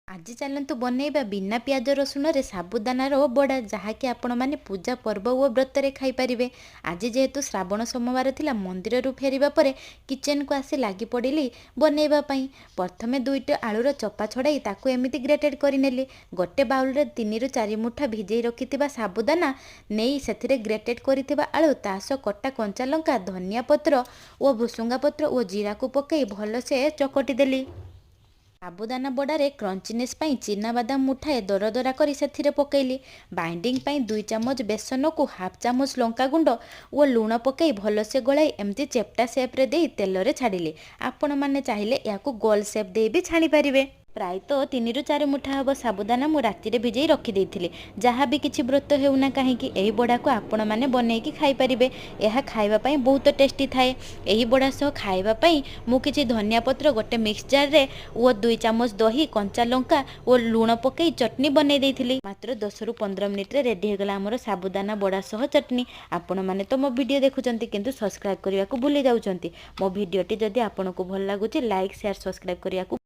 ଆଜି ଚାଲନ୍ତୁ ବନେଇବା ବିନା ପିଆଜ ରସୁଣରେ ସାବୁଦାନାର ବଡ଼ା, ଯାହାକି ଆପଣମାନେ ପୂଜା ପର୍ବ ଓ ବ୍ରତରେ ଖାଇପାରିବେ। ଆଜି ଯେହେତୁ ଶ୍ରାବଣ ସୋମବାର ଥିଲା, ମନ୍ଦିରରୁ ଫେରିବା ପରେ କିଚେନକୁ ଆସି ଲାଗି ପଡ଼ିଲି ବନେଇବା ପାଇଁ। ପ୍ରଥମେ ଦୁଇଟି ଆଳୁର ଚୋପା ଛଡ଼ାଇ ତାକୁ ଏମିତି ଗ୍ରେଟେଡ଼ କରିନେଲି। ଗୋଟେ ବାଉଲରେ 3ରୁ 4 ମୁଠା ଭିଜେଇ ରଖିଥିବା ସାବୁଦାନା ନେଇ ସେଥିରେ ଗ୍ରେଟେଡ଼ କରିଥିବା ଆଳୁ, ତା ସହ କଟା କଞ୍ଚା ଲଙ୍କା, ଧନିଆ ପତ୍ର ଓ ଭୃସୁଙ୍ଗା ପତ୍ର ଓ ଜିରାକୁ ପକାଇ ଭଲସେ ଚକଟି ଦେଲି। ସାବୁଦାନା ବଡ଼ାରେ କ୍ରଞ୍ଚିନେସ୍ ପାଇଁ ଚିନାବାଦାମ ମୁଠାଏ ଦରଦରା କରି ସେଥିରେ ପକାଇଲି। ବାଇଣ୍ଡିଂ ପାଇଁ 2 ଚାମଚ ବେସନକୁ ହାଫ୍ ଚାମଚ ଲଙ୍କାଗୁଣ୍ଡ ଓ ଲୁଣ ପକାଇ ଭଲସେ ଗୋଳାଇ ଏମିତି ଚେପ୍ଟା ସେପ୍ରେ ଦେଇ ତେଲରେ ଛାଡ଼ିଲି। ଆପଣମାନେ ଚାହିଁଲେ ଏହାକୁ ଗୋଲ ସେପ୍ ଦେଇ ବି ଛାଣିପାରିବେ। ପ୍ରାୟତଃ 3ରୁ 4 ମୁଠା ହେବ ସାବୁଦାନା ମୁଁ ରାତିରେ ଭିଜେଇ ରଖିଦେଇଥିଲି। ଯାହା ବି କିଛି ବ୍ରତ ହେଉନା କାହିଁକି, ଏହି ବଡ଼ାକୁ ଆପଣମାନେ ବନେଇକି ଖାଇପାରିବେ। ଏହା ଖାଇବା ପାଇଁ ବହୁତ ଟେଷ୍ଟି ଥାଏ। ଏହି ବଡ଼ା ସହ ଖାଇବା ପାଇଁ ମୁଁ କିଛି ଧନିଆ ପତ୍ର ଗୋଟେ ମିକ୍ସ ଜାର୍ରେ ଓ 2 ଚାମଚ ଦହି, କଞ୍ଚା ଲଙ୍କା ଓ ଲୁଣ ପକାଇ ଚଟନି ବନେଇ ଦେଇଥିଲି। ମାତ୍ର 10ରୁ 15 ମିନିଟ୍ରେ ରେଡ଼ି ହେଇଗଲା ଆମର ସାବୁଦାନା ବଡ଼ା ସହ ଚଟନି। ଆପଣମାନେ ତ ମୋ ଭିଡ଼ିଓ ଦେଖୁଛନ୍ତି, କିନ୍ତୁ ସବସ୍କ୍ରାଇବ୍ କରିବାକୁ ଭୁଲି ଯାଉଛନ୍ତି। ମୋ ଭିଡ଼ିଓଟି ଯଦି ଆପଣଙ୍କୁ ଭଲ ଲାଗୁଛି, ଲାଇକ୍, ସେୟାର, ସବସ୍କ୍ରାଇବ୍ କରିବାକୁ